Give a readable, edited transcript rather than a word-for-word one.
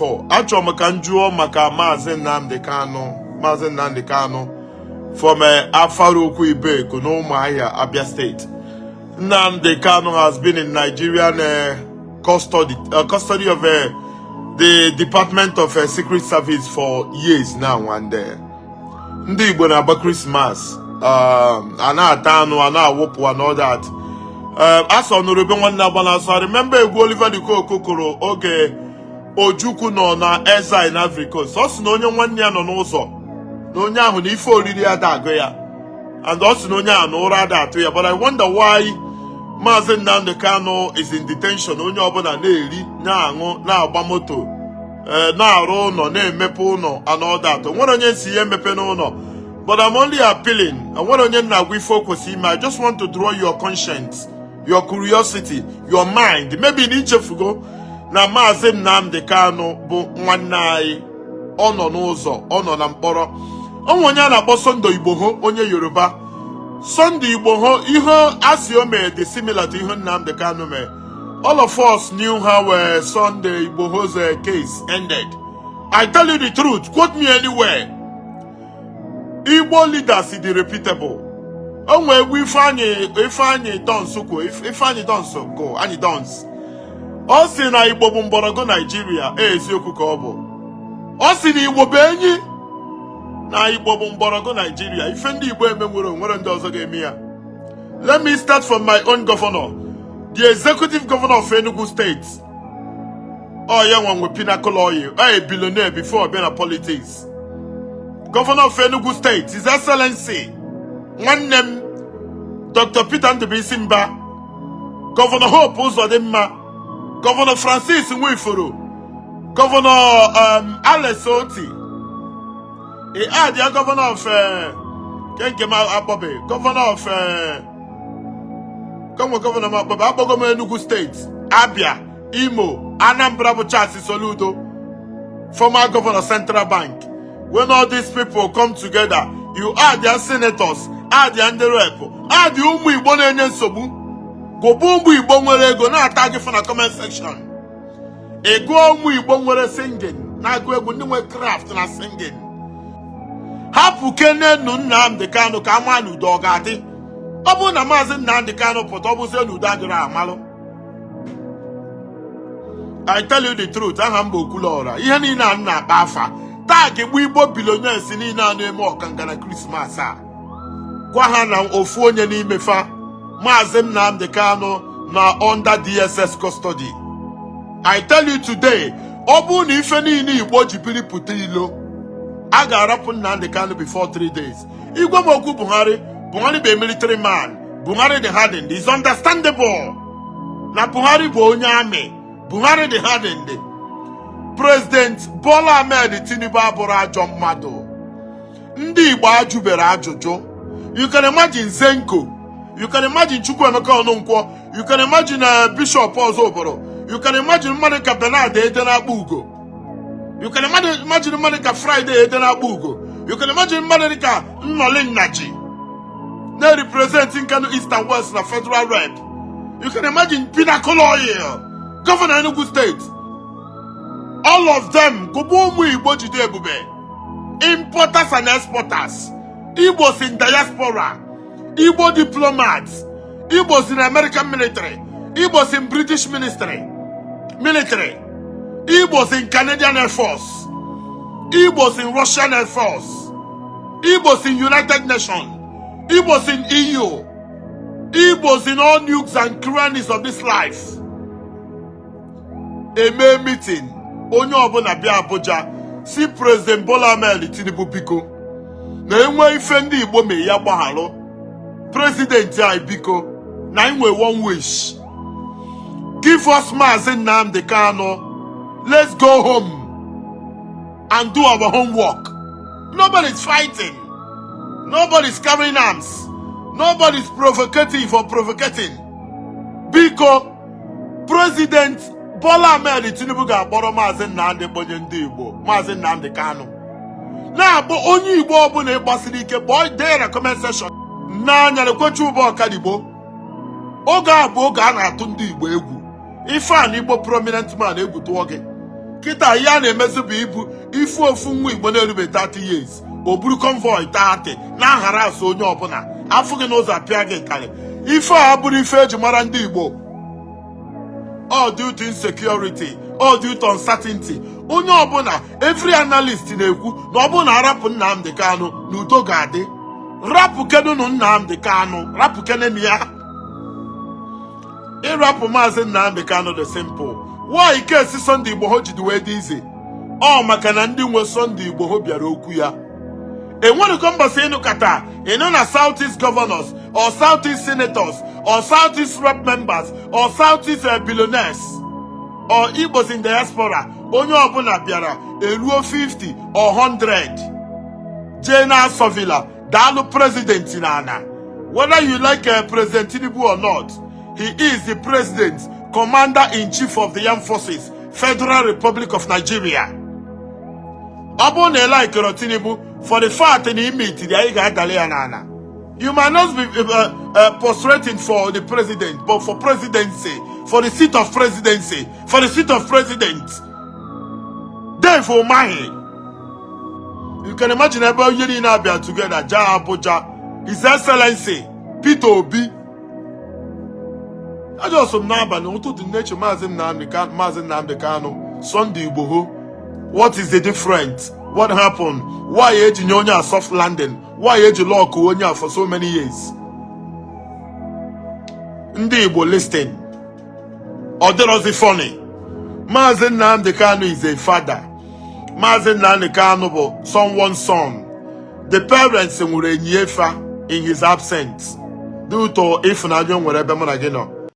Achọrọ m ka m jụọ maka Maazị Nnamdi Kanu, Maazị Nnamdi Kanu from Afaraukwu Ibeku na Umuahia, Abia State. Nnamdi Kanu has been in Nigerian custody of the Department of Secret Service for years now, and ndị Igbo na-agba Christmas, a na-ata anụ, a na-awụpụ and all that. Asọ nụrụ ebe nwanne agba na-asọ. I remember egwu Oliver De Coque kụrụ oge Ojukwu nọ na exile na Ivory Coast. Ọ sị na onye nwanne ya nọ n'ụzọ, na onye ahụ na ife oriri ada agụ ya, and ọ sị na onye ahụ na ụra ada atụ ya. But I wonder why Maazị Nnamdi Kanu is in detention, onye ọbụla na-eri, na-aṅụ, na-agba moto, na-arụ ụlọ, na-emepe ụlọ and all that. O nwere onye si ya emepe n'ụlọ, but I'm only appealing. O nwere onye na-agwa ife o kwesịrị ime. I just want to draw your conscience, your curiosity, your mind. Maybe na ichefugo na Maazị Nnamdi Kanu bụ nwanne anyị. Ọ nọ n'ụzọ, ọ nọ na mkpọrọ. Onwe onye a na-akpọ Sunday Igboho, onye Yoruba. Sunday Igboho, ihe asị o mee dị similar to ihe Nnamdi Kanu mee. All of us knew how Sunday Igboho's case ended. I tell you the truth, quote me anywhere. Igbo leaders dị reputable. O nwee egwu Ifeanyi Dons kwuo, Ifeanyi Dons go anyị Dons, ọ sị na Igbo bụ mgbọrọgwụ Naijiria. Eziokwu ka ọ bụ. Ọ sị na Igbo bụ enyi, na Igbo bụ mgbọrọgwụ Naijiria. Ife ndị Igbo eme nwere onwere ndị ọzọ ga-eme ya. Let me start from my own governor, the executive governor of Enugu State. Ọ ya nwe Pinnacle Oil. Ọ a billionaire before bịa na politics. Governor of Enugu State, His Excellency, nwanne m, Dr. Peter Ndubuisi Mba, Governor Hope Uzodimma, Governor Francis Nwifuru, Governor Alex Otti, ị add ya governor of ke nke m akpọbe, governor of konwe governor m akpọbe. Akpọgo m Enugu State, Abia, Imo, Anambra bụ Charles Soludo, former governor Central Bank. When all these people come together, you add their senators, add their ndị rep, add ụmụ Igbo na-enye nsogbu, gụba ụmụ Igbo nwere ego na-ata gị na comment section. Ị gụọ ụmụ Igbo nwere singing, na-agụ egwu, ndị nwe craft na singing, hapụ kenenu Nnamdi Kanu ka ama na udo ọ ga-adị. Ọ bụrụ na Maazị Nnamdi Kanu pụta, ọ bụzie na udo adịrị amalụ. I tell you the truth. Aha m bụ Okwuluọra. Ihe niile a m na-akpa afa taa ga-egbu Igbo billionaires niile a na-eme ọkanga na Christmas a. Gwa ha na ofu onye n'ime fa, Maazị Nnamdi Kanu, na under DSS custody. I tell you today, ọ bụrụ na ife niile Igbo ji biri pụta ilo, a ga-arapụ Nnamdi Kanu before 3 days. Igwe m okwu Buhari. Buhari bụ a military man. Buhari dị hardened. Is understandable na Buhari bụ onye amị. Buhari dị hardened. President Bola Ahmed Tinubu abụrụ ajọ mmadụ. Ndị Igbo ajụbere ajụjụ. You can imagine Zenko, you can imagine Chukwuemeka Ọnụnkwọ, you can imagine Bishop Ọzọbụrụ, you can imagine mmadụ ka Bernard Edenakpa Ugo, you can imagine mmadụ ka Friday Edenakpa Ugo, you can imagine mmadụ ka Nnọli Nnaji na-represent Nkanu East and West na Federal Rep. You can imagine Pinnacle Oil, Governor Enugu State, all of them. Gụba ụmụ Igbo jide ebube, importers and exporters, Igbos in diaspora, Igbo diplomats, Igbos in American military, Igbos in British ministry military, Igbos in Canadian Air Force, Igbos in Russian Air Force, Igbos in United Nations, Igbos in EU, Igbos in all nooks and crannies of this life. Eme meeting, onye ọbụla bịa Abuja, si President Bola Ahmed Tinubu, biko, na enwe ife ndị Igbo mee ya gbaghalụ. President anyị, biko, na anyị nwe one wish: give us Maazị Nnamdi Kanu. Let's go home and do our homework. Nobody's fighting, nobody's carrying arms, nobody's provocative or provocating. Biko, President Bola Ahmed Tinubu ga-akpọrọ Maazị Nnamdi, kponye ndị Igbo Maazị Nnamdi Kanu. Na-akpọ onye Igbo ọbụla ịgbasiri ike, kpọọ, dee na comment section n'anya na-ekwechi ụba ọkadigbo. Oge a bụ oge a na-atụ ndị Igbo egwu. Ife a na Igbo prominent man, egwu tụọ gị. Kịta ihe a na-emezi bụ ibu ifu ofu nwa Igbo na-erube 30 years, o buru convoy 30 na-ahara asụ onye ọbụla afụ gị n'ụzọ, apịa gị ịtarị. Ife a bụrụ ife eji mara ndị Igbo. All due to insecurity, all due to uncertainty. Onye ọbụla, every analyst na-ekwu na ọ bụrụ na arapụ Nnamdi Kanu na udo ga-adị. Rapụ kedụnụ Nnamdi Kanu, rapụ kenenu ya. Ịrapụ Maazị Nnamdi Kanu dị simple. Why case Sunday Igboho jidi wee dị ize? Ọ maka na ndị nwe Sunday Igboho bịara okwu ya. Enwerụkọ mbọsị ịnụkata ịnụ na South East governors or South East senators or South East rep members or South East billionaires or Igbos in diaspora, onye ọbụla bịara eruo 50 or 100 jee na Aso Villa daalụ president na ana. Whether you like President Tinubu or not, he is the president, commander in chief of the armed forces, Federal Republic of Nigeria. Ọ bụrụ na ị likere Tinubu, for the fact na ime itiri anyị ga-adali ya n'ala. You might not be prostrating for the president, but for presidency, for the seat of presidency, for the seat of president. Dave Umahi, you can imagine ebe onye niile abịa together jaa Abuja. His Excellency Peter Obi ajọsọ m n'abalị ụtụtụ nneche Maazị Nnamdi Kanu, Sunday Igboho. What is the difference? What happened? Why eji nye onye a soft landing? Why eji lock onye a for so many years? Ndị Igbo, listen. Ọ dịrọzi funny. Maazị Nnamdi Kanu is a father. Maazị Nnamdi Kanu bụ someone's son. The parents nwere enyi efa in his absence due to ịfụnanya o nwere ebe mụ na gị nọ.